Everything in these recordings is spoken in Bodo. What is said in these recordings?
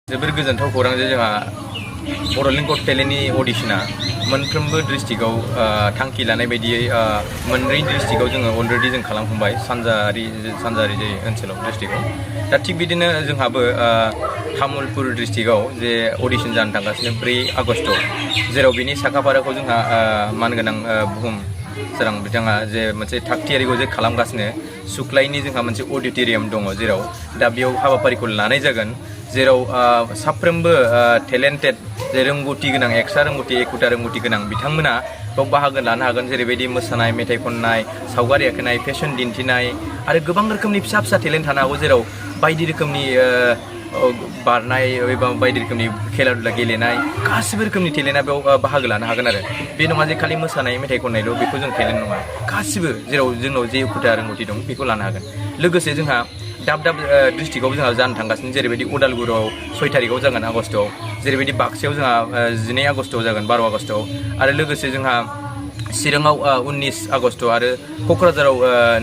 जोबोर गोजोनथाव खौरां जे जोंहा बड'लेण्ड गट टेलेन्टनि अडिशना मोनफ्रोमबो डिस्ट्रिक्टआव थांखि लानाय बायदियै मोनब्रै डिस्ट्रिक्टआव जोङो अलरेडि जों खालामखांबाय सानजारि जे ओनसोलाव डिस्ट्रिक्टआव दा थिग बिदिनो जोंहाबो तामुलपुर डिस्ट्रिक्टआव जे अडिशन जानो थांगासिनो 4 आगस्टआव जेराव बिनि साखाफाराखौ जोंहा मानगोनां बुहुम सोरां बिथाङा जे मोनसे थागथियारिखौ जे खालामगासिनो सुक्लायनि जोंहा मोनसे अडिटोरियाम दङ जेराव दा बेयाव हाबाफारिखौ लानाय जागोन जेराव साफ्रोमबो टेलेन्टेड जे रोंगौथि गोनां एक्सट्रा रोंगौथि एखुथा रोंगौथि गोनां बिथांमोना बेयाव बाहागो लानो हागोन जेरैबायदि मोसानाय मेथाइ खननाय सावगारि आखिनाय फेशन दिन्थिनाय आरो गोबां रोखोमनि फिसा फिसा टेलेन्ट थानो हागौ जेराव बायदि रोखोमनि बारनाय एबा बायदि रोखोमनि खेला दुला गेलेनाय गासिबो रोखोमनि टेलेन्टआ बेयाव बाहागो लानो हागोन आरो बे नङा जे खालि मोसानाय मेथाइ खननायल' बेखौ जों टेलेन्ट नङा गासिबो जेराव जोंनाव जे एखुथा रोंगौथि दं बेखौ लानो हागोन लोगोसे जोंहा दाब दाब डिस्ट्रिक्टआव जोंहा जानो थांगासिनो जेरैबायदि उदालगुरियाव 6 तारिखआव जागोन आगस्टआव जेरैबायदि बाक्सायाव जोंहा 12 आगस्टआव जागोन 12 आगस्टआव आरो लोगोसे जोंहा चिराङाव 19 आगस्ट आरो क'क्राझाराव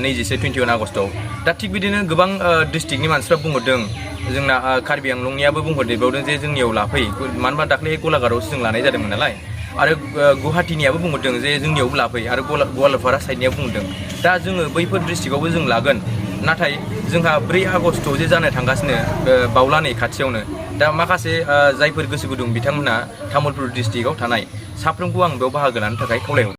21 आगस्टआव दा थिग बिदिनो गोबां डिस्ट्रिक्टनि मानसिफ्रा बुंहरदों जोंना कार्बि आंलंनियाबो बुंहरदेरबावदों जे जोंनियाव लाफै मानो होनबा दाख्लै गलाघाटआवसो जों लानाय जादोंमोन नालाय आरो गुवाहाटीनियाबो बुंहरदों जे जोंनियावबो लाफै आरो गवालपारा साइडनियाबो बुंदों दा जोङो बैफोर डिस्ट्रिक्टआवबो जों लागोन नाथाय जोंहा 4 आगस्टआव जे जानो थांगासिनो बावलानै खाथियावनो दा माखासे जायफोर गोसो गुदुं बिथांमोनहा तामुलपुर डिस्ट्रिक्टआव थानाय साफ्रोमखौ आं बेयाव बाहागो लानो थाखाय खावलायहरो।